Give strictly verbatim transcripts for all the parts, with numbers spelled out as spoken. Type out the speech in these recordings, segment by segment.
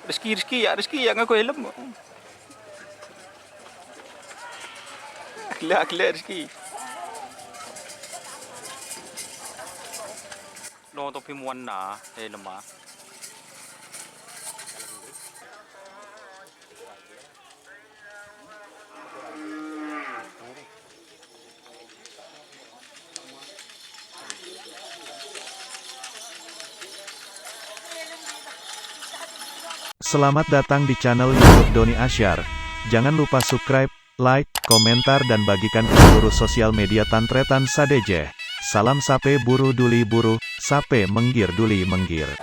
Rizky, Rizky, ya, Rizky, ya, nganggo helm. Gila, gila, Rizky. Notobhi mowana helm, ah. Selamat datang di channel YouTube Doni Asyar. Jangan lupa subscribe, like, komentar, dan bagikan ke seluruh sosial media tan-tarètan sadhâjâ. Salam sapè buru dhuli buru, sapè mèngghir dhuli mèngghir.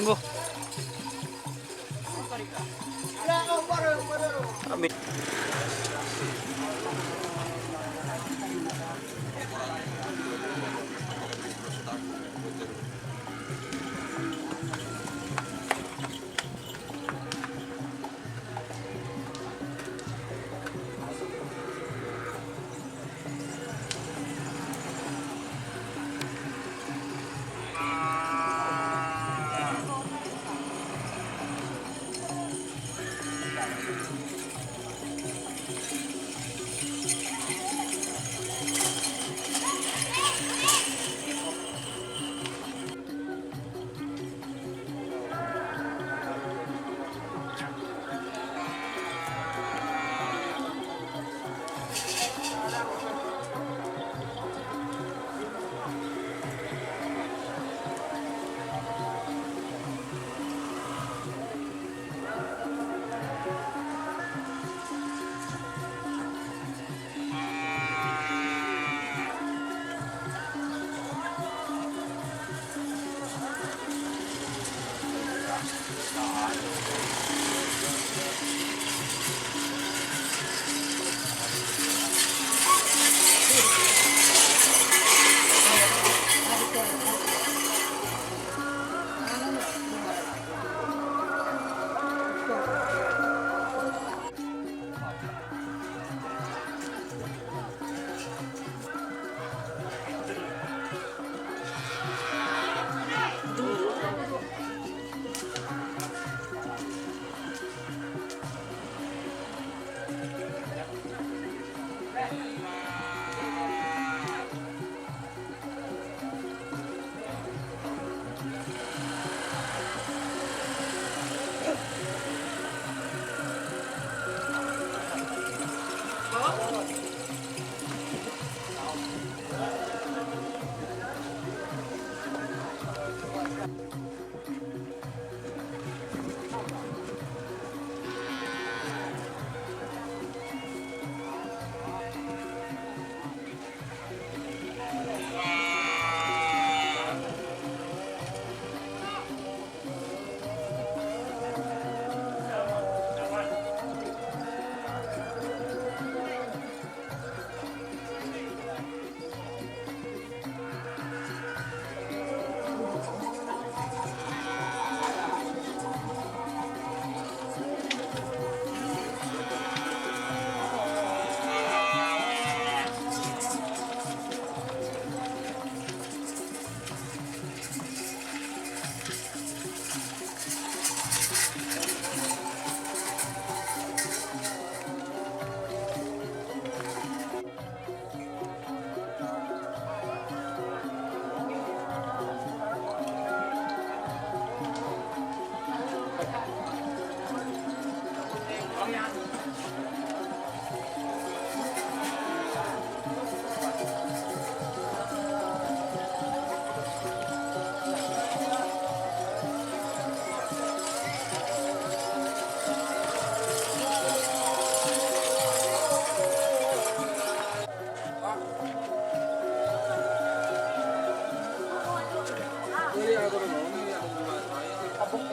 Ngghu. Amin.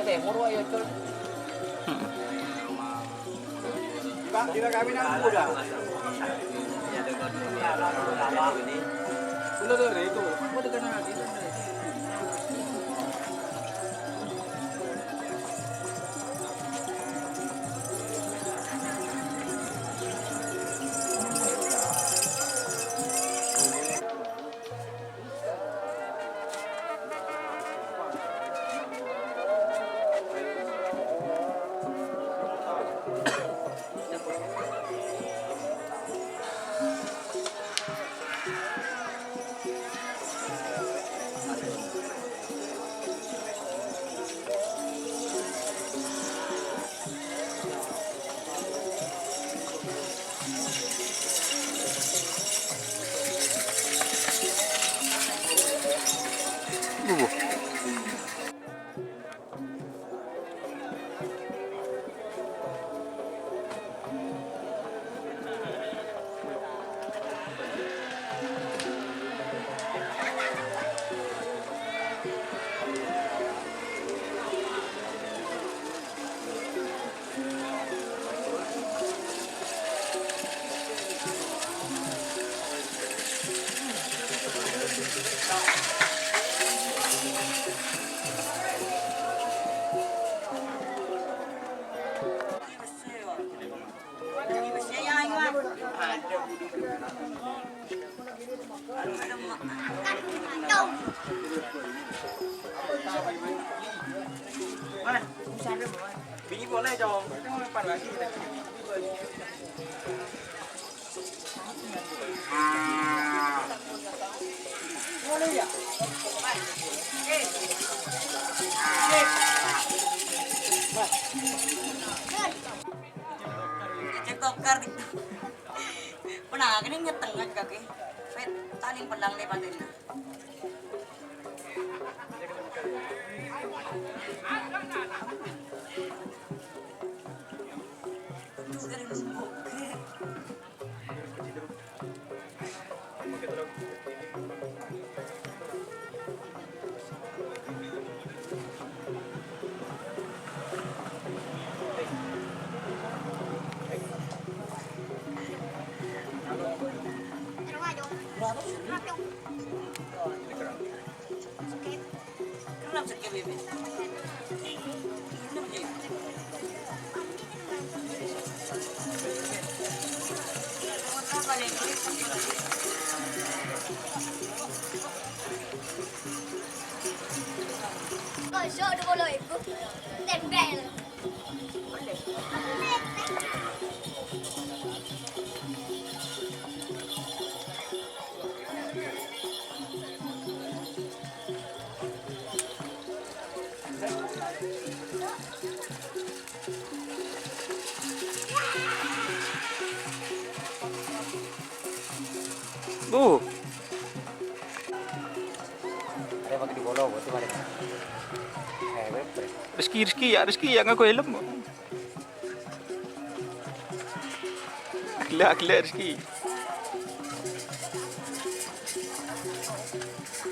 Cek tokar gitu. Pernah kene ngeteng aja kaki. Pet, taling pelang le patenna. Kosong dua puluh ribu. Tempel. Bu. Arè pake di polo, butuh arè. Eh, berapa? Rizky, Rizky, ya, Rizky, ya, nganggo helm. Gila, gila, Rizky.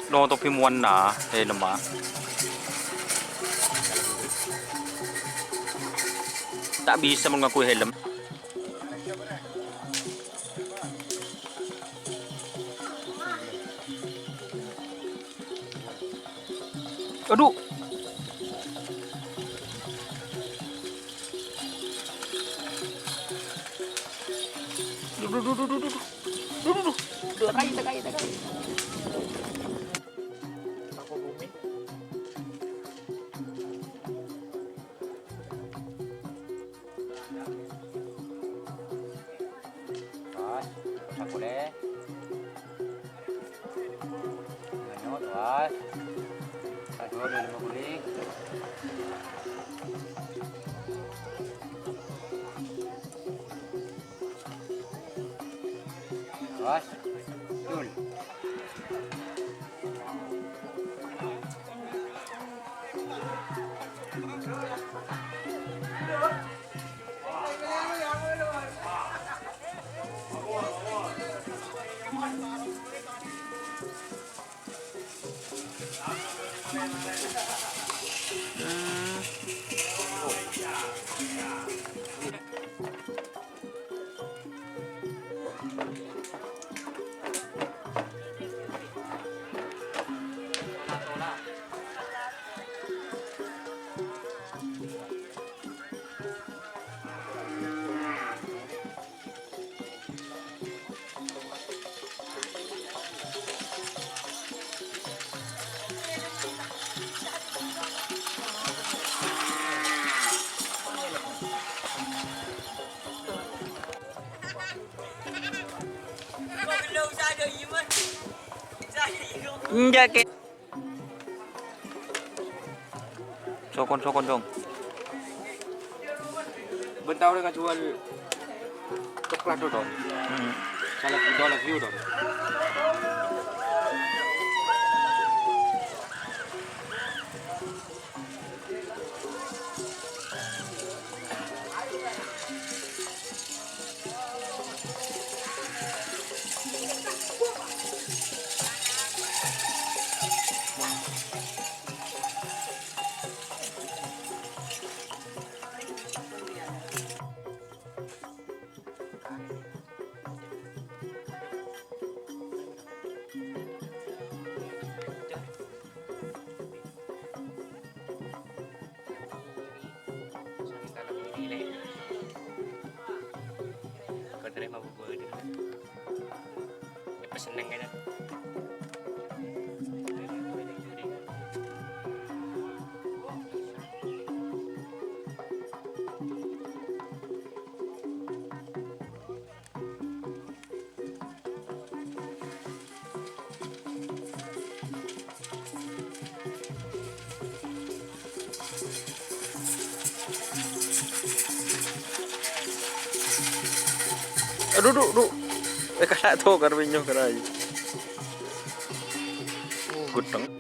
Notobhi mowana helm, ah. Ta' bisa mon nganggo helm. Adu. Du, du, du. Du, du, du. Du, du, du. Tekai, tekai, tekai. Pas, sakulè. Lanjut, pas. Aduh, udah lima kuning. Pas. Dul. Hmm. Enjâ', Kè. Sokon, sokon, Cong. Bân tao rèng ajuwâl coklat, Don. Hmm. Salah gitu lagi, Don. Kau terima buku itu. Lepas seneng kan? Adu, du, du. Eh, kala' to, karo binyo, karo ayu. Gudheng.